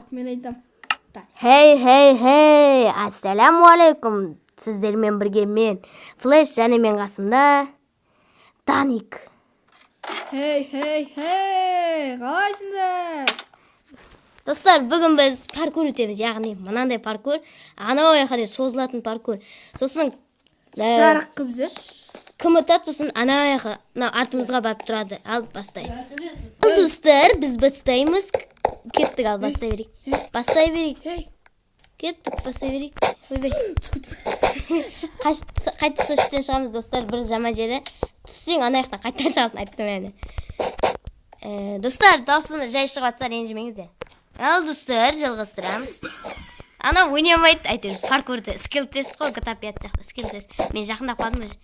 Жоқ, мен айтам. Хей, хей, хей, ассалямуалейкум. Сіздермен бірге мен, Флэш, және мен қасымда Даник. Хей, хей, хей, қалайсыңдар? Достар, бүгін біз паркур өтеміз, яғни мынандай паркур, анау жаққа дейін созылатын паркур. Сосын Жарық қылып жүрші. Кім ұтады, сосын ана жаққа, мына артымызға барып тұрады. Ал бастаймыз. Ал достар, біз бастаймыз. Кеттік, ал бастай берейік. Бастай берейік. Хей. Кеттік, бастай берейік. Ойбай. Қайтып сол іштен шығамыз, достар. Бір жаман жері. Түссең ана жақтан қайтадан шығасың, айттым әне. Достар, даусымыз жай шығып жатса ренжімеңіздер. Ал достар, жалғастырамыз. Анау ойнай алмайды, әйтеуір паркурды. Скилл тест қой, GTA 5 сияқты. Скилл тест. Мен жақындап қалдым уже.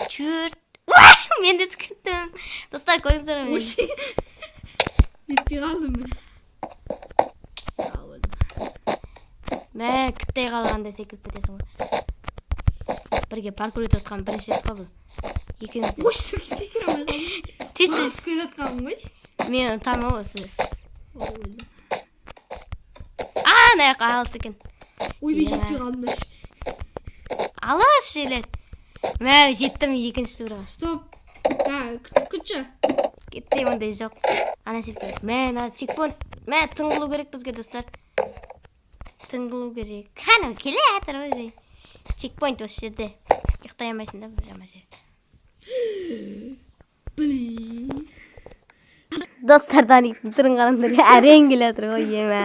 Черт. Уай, мен де түсіп кеттім. Достар, көрдіңіздер ме? Жетпей қалдым мен. Мә, күтпей қалғанда секіріп кетесің ғой. Бірге паркур өтіп жатқан бірінші рет қой бұл. Екеуміз де. Ой, секіре алмай қалдым. Тез, тез. Түсіп келе жатқаным ғой. Мен ұтамын ғой сіз. Ой, өлдім. А, ана жаққа алыс екен. Ой, мен Иә. жетпей қалдым даже. Алыс жерлер. Мә, жеттім екінші турға. Стоп. Да, күтші. Кетті, ондай жоқ. Ана жерге. Мә, мына чекпоинт. Мә, тың қылу керек бізге, достар. Тың қылу керек. Кәне, келе жатыр ғой жай. Чекпоинт осы жерде. Ұйықтай алмайсың да бір жаман жер. Блин. Достар, Даниктің түрін қараңдар, әрең келе жатыр ғой, емә.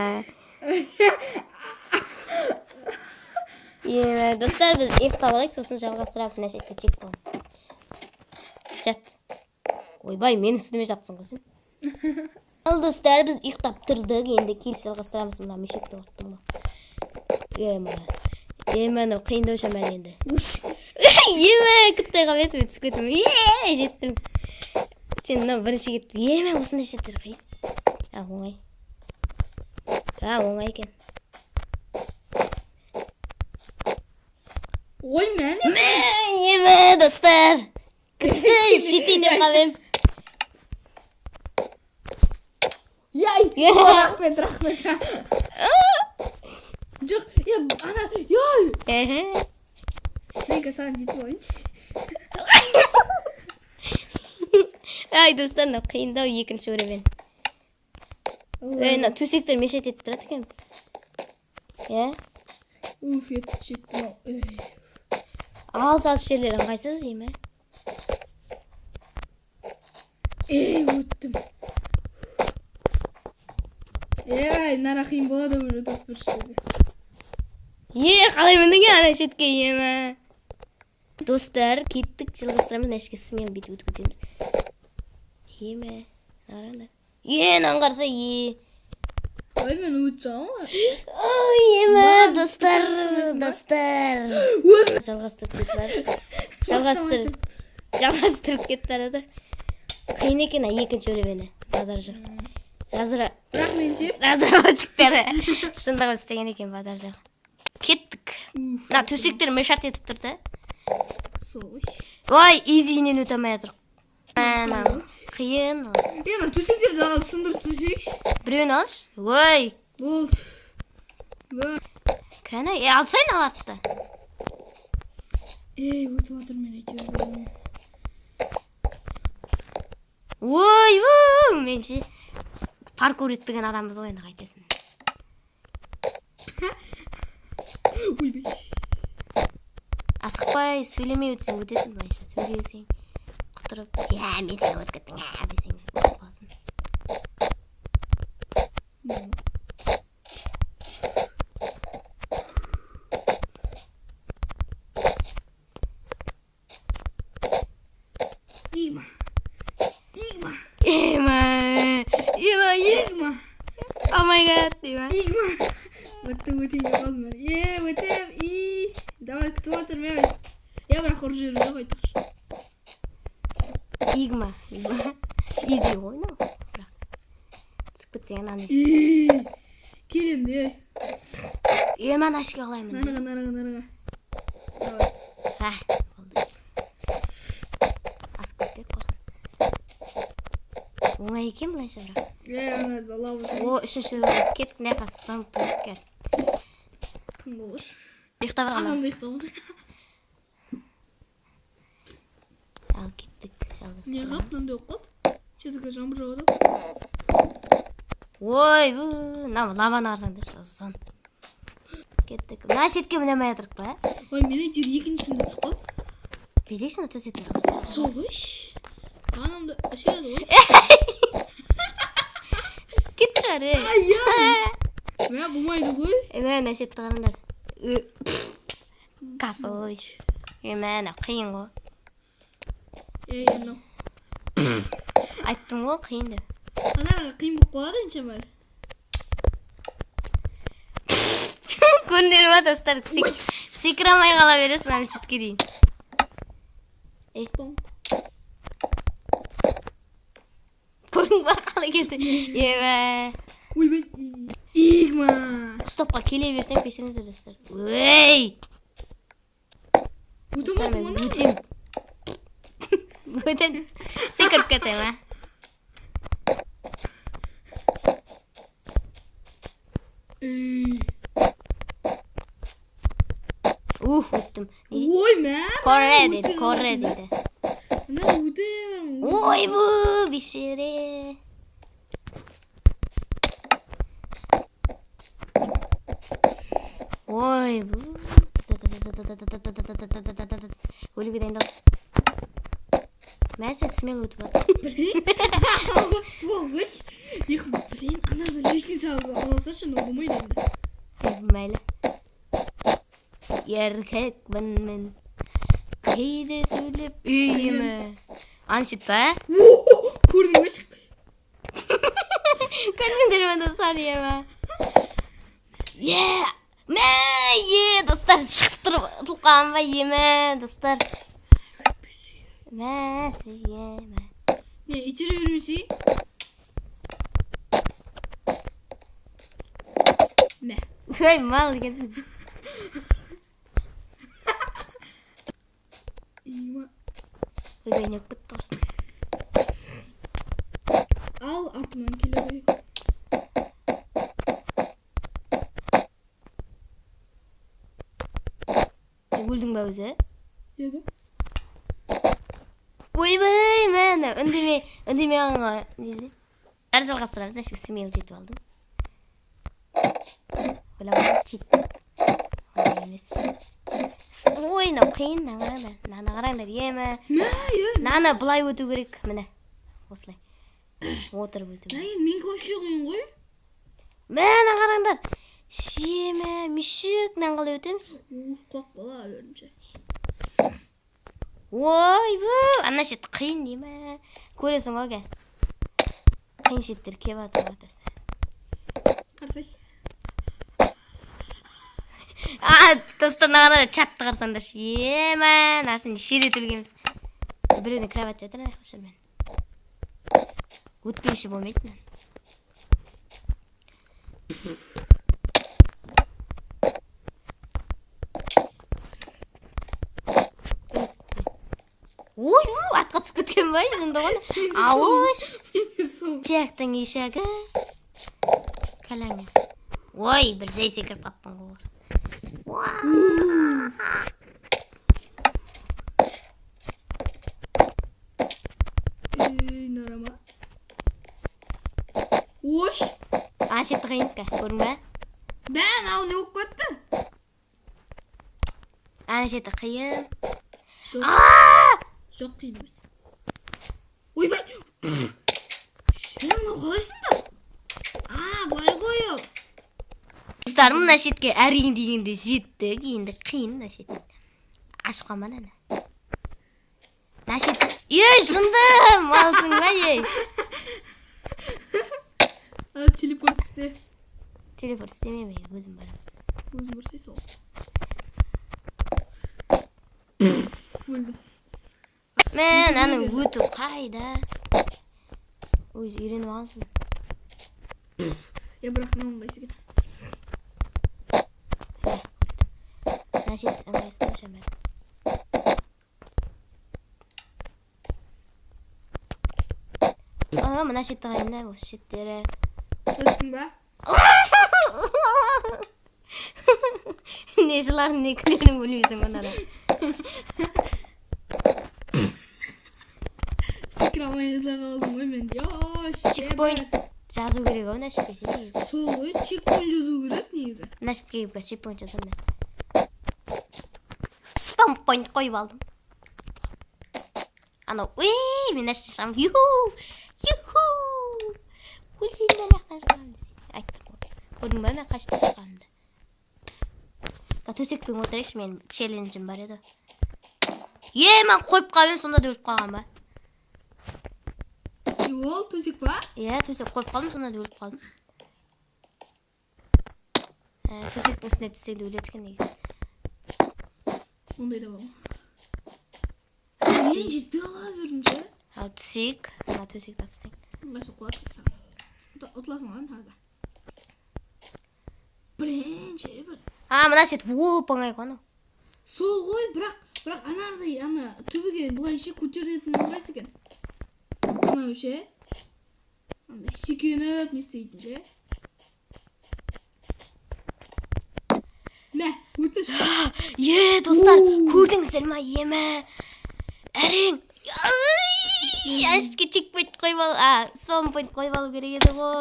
Емә, достар, біз ұйықтап алайық, сосын жалғастырамыз мына жерге чекпоинт. Жат. Ойбай, менің үстіме жатсың ғой сен. Ал достар, біз ұйықтап тұрдық, енді келесі жалғастырамыз. Мына мешекті құрттым ғой. Емә. Емә, мынау қиындау шамалы енді. Емә, күтпей қалып едім, түсіп кеттім. Е, жеттім. Сен мынау бірінші кеттің. Емә, осындай жеттер қиын. А, оңай. А, оңай екен. Ой, мәне. Мә, емә, достар. Күтті, жетейін деп қалып едім. Яй, Е. о, рахмет, рахмет. Жоқ, е, ана, яй. Эхе. Мен саған жетіп алайыншы. Ай, достар, мынау қиындау екінші уровень. Ей, мына төсектер мешать етіп тұрады екен. Иә? Уф, жеттім ау. Эй. Алыс алыс жерлер ыңғайсыз, еме? Ей, өттім. Ей, мына қиын болады уже төрт бұрыш жерде. Е, қалай міндің е, ана шетке, еме? Достар, кеттік, жалғастырамыз, мына жерге смело бүйтіп өтіп кетеміз. Еме, қараңдар. Е, мынаны қараса, е. Ой, мен өтсем ғой. Ой, еме, Маған достар, түкіресің ба? достар. Өзім. Жалғастырып кетіп барады. Жалғастырып, жалғастырып кетіп барады. Қиын екен, а, екінші уровені. Базар жоқ. Бірақ мен ше? Разработчиктері шындығын істеген екен, базар жоқ. Кеттік. Уф. Мына төсектер мешать етіп тұр да. Сол. Ой, изинен өте алмай жатыр. Ана, қиын. Е, ана төсектерді алып сындырып төсекші. Біреуін алшы. Ой. Болды. Бө. Кәне, е, алсайын алады да. Ей, өтіп жатыр мен әйтеуір. Ой, у, мен ше паркур өтпеген адамбыз ғой енді, қайтесің. Ойбай. Асықпай, сөйлемей өтсең өтесің былайша. Сөйлесең, құтырып, иә, мен сені өтіп кеттім, ә, десең, өтіп қаласың. Игма. Игма. Ема, ема, е. Игма. Oh my god, ема. Игма. Өтті, өтейін деп қалдым мен. Е, өтем, и. Давай, күтіп отырмын, ей. Е, бірақ ұрып жіберу жоқ айтпақшы. Игма, игма. Изи ғой, мынау. Бірақ түсіп кетсең ананы. Е, кел енді, ей. Ема, ана ішке қалай міндім? Нарыға, нарыға, нарыға. Давай. Ха, болды. Асып кетпек құрсын. Оңай Оңай екен былайша бірақ. Е, ана лава. О, үшінші уровень. Кеттік, мына жаққа спам болып кел. Тым болыш. Ұйықтап барған. Азанда ұйықтап алдық. Ал кеттік. Не Жалғастырамыз. қылып мынандай болып қалды? Че-то жаңбыр жауады. Ой, мына лаваны қарасаңдаршы, ұзын. Кеттік. Мына шетке міне алмай жатырық па? Ой, мен әйтеуір екіншісінде түсіп қалдым. Билейсің да төсек тұрамыз. Сол ғой. Анамды ішеді ғой. Кет шығар, ей. Ай, Мә, болмайды ғой. Е, мә, мына шетті қараңдар. Косой. Е, мә, мынау қиын ғой. Ей, мынау. Айттым ғой, қиын деп. Анаға қиын болып қалады енді шамалы. Көрдіңдер ма, достар? Секіре алмай қала бересің ана шетке дейін. Ей. Бонк. Көрдің ба қалай кетті? Е, мә. Ойбай. Игма. Стопқа келе берсең, кешіріңіздер, достар. Ой! Өте алмайсың оны? Өтем. Өтем. Секіріп кетемін, а? Ей. Ух, өттім. Не дейді? Ой, мә. Корре дейді, корре дейді. Ана өте бермін. Ой, бу, бейшере. Ой, бу. Өлуге дайындал. Мә, сен смело өтіп жатырсың. Блин. Сол ғой. Блин, ана лестница алсашы, но болмайды енді. Ей, мәйлі. Еркекпін мен. Кейде сөйлеп үйіме. Ана шет па? Көрдің бе? Көрдіңдер ме, достар, е ма? Е, мә, е, достар, шығып тұрып ұтылып қалған ба, е, мә, достар. Мә, е, мә. Не, итере бермесей? Мә. Ой, мал екенсің. Игма. Ойбай, не болып кетті құрсын. Ал, артымнан келе ғой. Өлдің ба өзі? Еді. Ойбай, мә, үндемей, үндемей қалған ғой. Не іздеймін? Әрі жалғастырамыз, әшік смело жетіп алдым. Ойлап чит. Ондай емес. Ой, мынау қиын, мынаны қараңдар, мынаны қараңдар, е, мә. Мә, е. Мынаны былай өту керек, міне. Осылай. Отырып өту керек. Мә, менікі вообще қиын ғой. Мә, мынаны қараңдар. Ше, мә, мешік, мынаны қалай өтеміз? Ух, құлап қала берімше. Ой, бу, ана шет қиын дей ме? Көресің ғой, кә. Қиын шеттер келіп жатыр ғой, атасына. Қарасай. А, достар, мына қараңдар, чатты қарасаңдаршы. Е, мә, мынасын неше рет өлгенбіз. Біреудің кровать жатыр, ана жақта шырмен. Өтпейші болмайды мынаны. Ой, у, атқа түсіп кеткен ба, жынды ғой. Ауш. Сол. Жектің ешегі. Кәләңе. Ой, бір жай секіріп қаптың ғой. Ей, нарама. Ош. Ана шетті қиын ка, көрдің бе? Мә, мынау не болып кетті? Ана шеті қиын. Жоқ. Аа! Жоқ, қиын емес. Ойбай! Е, мынау қалайсың да? А, былай қойып. Достар, мына шетке әрең дегенде жеттік. Енді қиын мына шет. Ашып қалма ана. Мына шет. Ей, жынды! Малсың ба, ей? А, телепорт істе. Телепорт істемеймін, ей, өзім барамын. Өзің барсай сол. Өлдім. Мә, мынаның өту қайда? Өзі үйреніп алғансың. Е, бірақ мынау ыңғайсыз екен. Мына шет ыңғайсыз деп шамалы. О, Мына шетті қарайын да, осы шеттері. Өттің ба? Не жыларын, не күлерін білмейсің ғой мынада. Секіре алмай да қалдым ғой мен. Чекпоинт жазу керек ау мына шетке ше негізі. Сол ғой, чекпоинт жазу керек негізі. Мына шетке келіп қазір чекпоинт жазамын мен. Спампоинт қойып алдым. Анау, уй, мен мына шеттен шығамын. Юху! Юху! Өлсем де ана жақтан шығамын десе. Айттым ғой. Көрдің ба мен қай жақтан шығғанымды? Төсекпен отырайықшы, менің челленджім бар еді. Е, мен қойып қалып едім, сонда да өліп қалған ба? Ол төсек па? Иә, төсек қойып қалдым, сонда да өліп қалдым. Төсектің үстіне түссең де өледі екен негізі. Ондай да бар ма? Мен жетпей қала бердім ше. Ал түсейік, мына төсекті алып тастайын. Ыңғай соққылады саған. Ұтыласың ғой тағы да. Блин, ше бір. А, мына шет оп оңай ғой анау. Сол ғой, бірақ анардай ана төбеге былай ше көтерілетін ыңғайсыз екен. Анау ше. Андай сүйкеніп не істейтін ше. Мә, өтініш. Е, достар, көрдіңіздер ма? Емі. Әрең. Әшке чекпоинт қойып ал, спампоинт қойып алу керек еді ғой.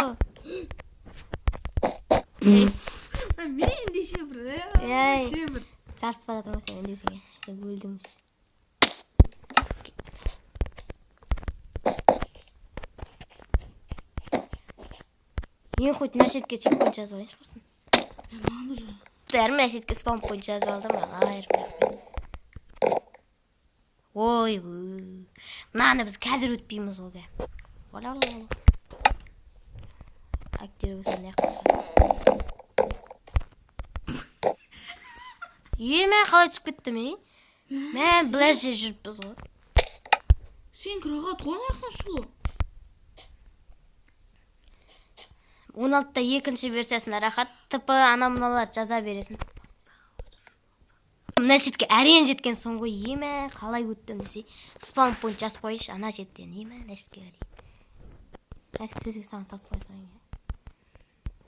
Мен де ше бір, ше бір. Жарысып бара жатырмын сен десең, сен өлдің. Мен хоть мына шетке чекпоинт жазып алайыншы құрсын. Мына шетке спампоинт жазып алдым, айырып. Ой, мынаны біз қазір өтпейміз ғой. Актер болса мына жақта. Е, мен қалай түсіп кеттім, е? Мен былай жер жүріппіз ғой. Сен рахат ғой ана жақтан шығу. 16-та екінші версиясында рахат ТП ана мыналарды жаза бересің. Мына шетке әрең жеткен соң ғой, еме, қалай өттім десе, спам пойнт жазып қойшы, ана шеттен, еме, мына шетке қарай. Мына шетке төсек саған салып қоя салайын,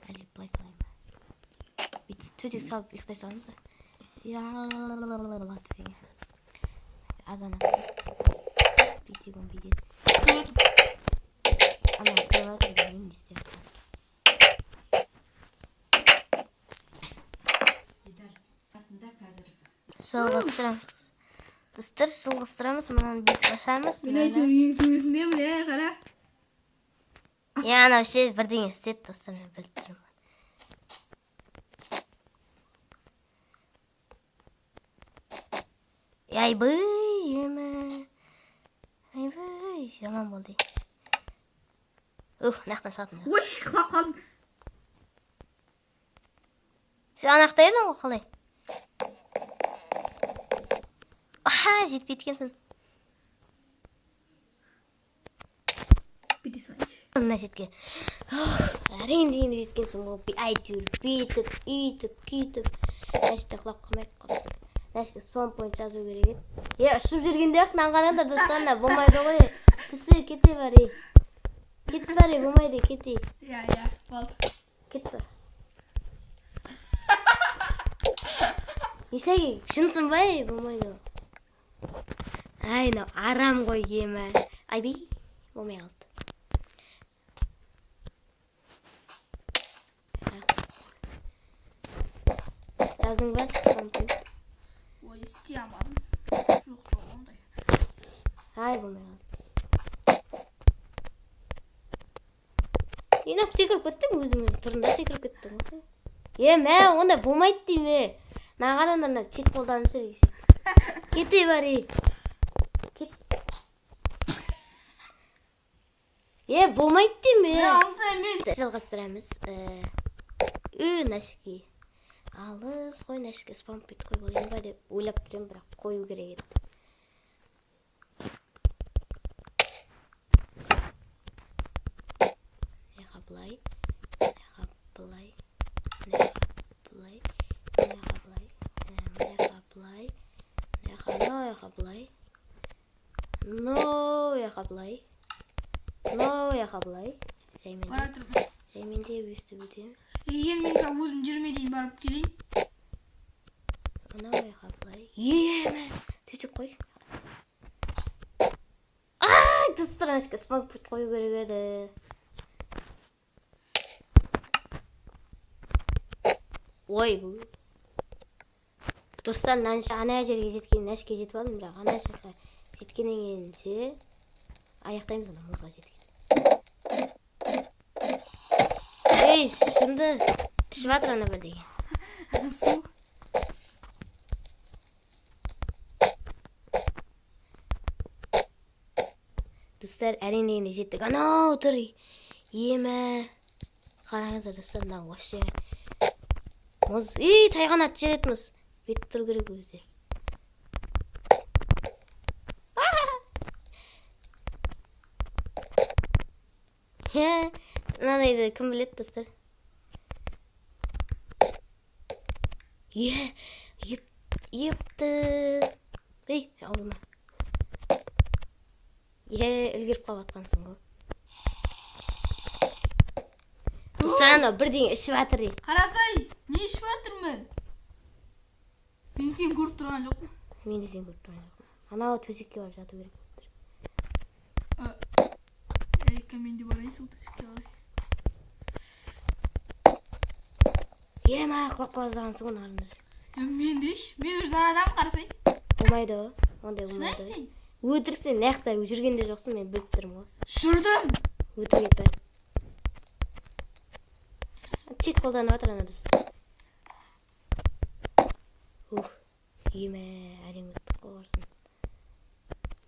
әлде былай салайын ба? Бүйтіп төсек салып ұйықтай саламыз ба? Азан атсын. Бүйтек оны бүйтеді. Ана, қойып жатыр, білмеймін не істеп жатқанын. Жалғастырамыз. Достар, жалғастырамыз, мынаны бүйтіп ашамыз. Міне әйтеуір ең төбесінде, міне, қара. Е, анау ше бірдеңе істеді, достар, мен біліп тұрмын. Айбай, еме. Айбай, жаман болды. Уф, мына жақтан шығатын. Ой, құлап қалдым. Сен ана жақта едің ғой, қалай? Аха, жетпей кеткенсің. Бүйте салайыншы. Мына шетке. Әрең дегенде жеткенсің ғой. Әйтеуір бүйтіп, үйтіп, күйтіп. Мына шетте құлап қалмайық құрсын. Мына шетке спам пойнт жазу керек еді. Е, ұшып жүргенде ақ мынаны қараңдар, достар, мына болмайды ғой. Түсі, кете бар, ей. Кет бар, ей, болмайды, кете. Иә, иә, болды. Кет бар. Исәке, шынсың ба, ей, болмайды ғой. Ай, мынау арам ғой, емі. Айбей, болмай қалды. Жаздың ба, спам пойнт? Ой, істей алмадым. Жоқ та ондай. Ай, болмай қалды. Енді секіріп кеттің, өзің өзің тұрында секіріп кеттің ғой сен. Е, мә, ондай болмайды деймін, е. Мына қараңдар, мына чет қолданып жүр. Кете бар, ей. Кет. Е, болмайды деймін, е. Жалғастырамыз. Нәшке. Алыс қой, нәшке спам пит қойып алайын ба деп ойлап тұр едім, бірақ қою керек еді. Мына былай, мына былай, мына былай, мына былай, мына былай, мына былай, мына былай. Мынау жаққа былай. Жаймен Бара тұрмын. Жаймендеп өстіп өтемін. Енді мен қазір өзім жеріме дейін барып келейін. Анау жаққа былай. Е, төсек қой. Ай, достар, ана жерге спаунпоинт қою керек еді. Ой, бұл. Достар, ана жерге жеткен, мына жерге жетіп алдым, бірақ ана жаққа жеткеннен кейін ше аяқтаймыз ана мұзға жеткен. Ей, шынды ішіп жатыр ана бірдеңе. Су. Достар, әрең дегенде жеттік. Анау тұр. Емә. Қараңыздар, достар, мынау вообще мұз. Ей, тайған атып жібереді мұз. Бүйтіп тұру керек өзі. Мынандайды кім біледі, достар? Е, епті. Ей, ауырма. Е, үлгеріп қалып жатқансың ғой. Достар, анау бірдеңе ішіп жатыр. Қарасай, не ішіп жатырмын? Мен сені көріп тұрған жоқпын. Мен де сені көріп тұрған жоқпын. Анау төсекке барып жату керек болып тұр. Ей, мен де барайын сол төсекке қарай. Е, мә, құлап қала жаздағансың ғой нарында. Мен де ш. Мен уже нарадамын, қарасай. Болмайды ғой. Ондай Шын болмайды. айтсаң. Өтірік, сен мына жақта жүрген де жоқсың, мен біліп тұрмын ғой. Жүрдім. Өтірік айтпа. Чит қолданып жатыр ана достар. Ух, еме, әрең өттік қой құрсын.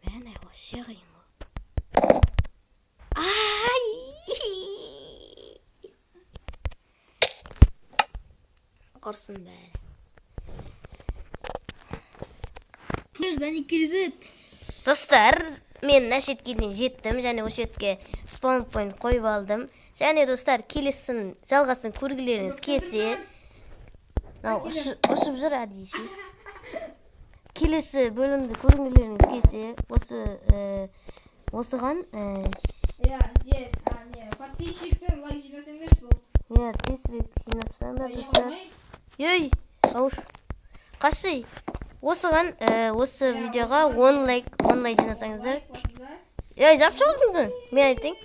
Мә, мына вообще қиын ғой. Ай! Құрсын бәрі. Достар, мен мына шетке дейін жеттім және осы шетке спаун поинт қойып алдым. Және достар, келесін жалғасын көргілеріңіз келсе, мынау ұшып жүр әдейі. Келесі бөлімді көргілеріңіз келсе, осыған, Иә, жер, не, подписчик пен лайк жинасаңдаршы болды. Иә, тезірек жинап тастаңдар, достар. Ей, ауыр. Қашай. Осыған, осы видеоға 10 лайк, 10 лайк жинасаңыздар. Ей, жапшы осыны. Мен айтайын.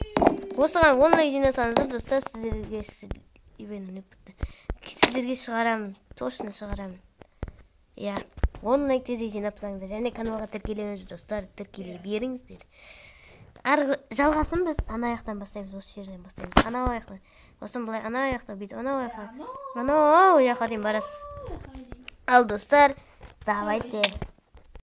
Осыған 10 лайк жинасаңыздар, достар, сіздерге бітті. Сіздерге шығарамын, точно шығарамын. Иә, 10 лайк тезірек жинап тастаңыздар. Және каналға тіркелеміз, достар, тіркеле беріңіздер. Арғы жалғасын біз ана жақтан бастаймыз, осы жерден бастаймыз. Анау жақтан. Сосын былай анау жақтан бүйтіп, анау жаққа. Анау жаққа дейін барасыз. Ал достар, давайте.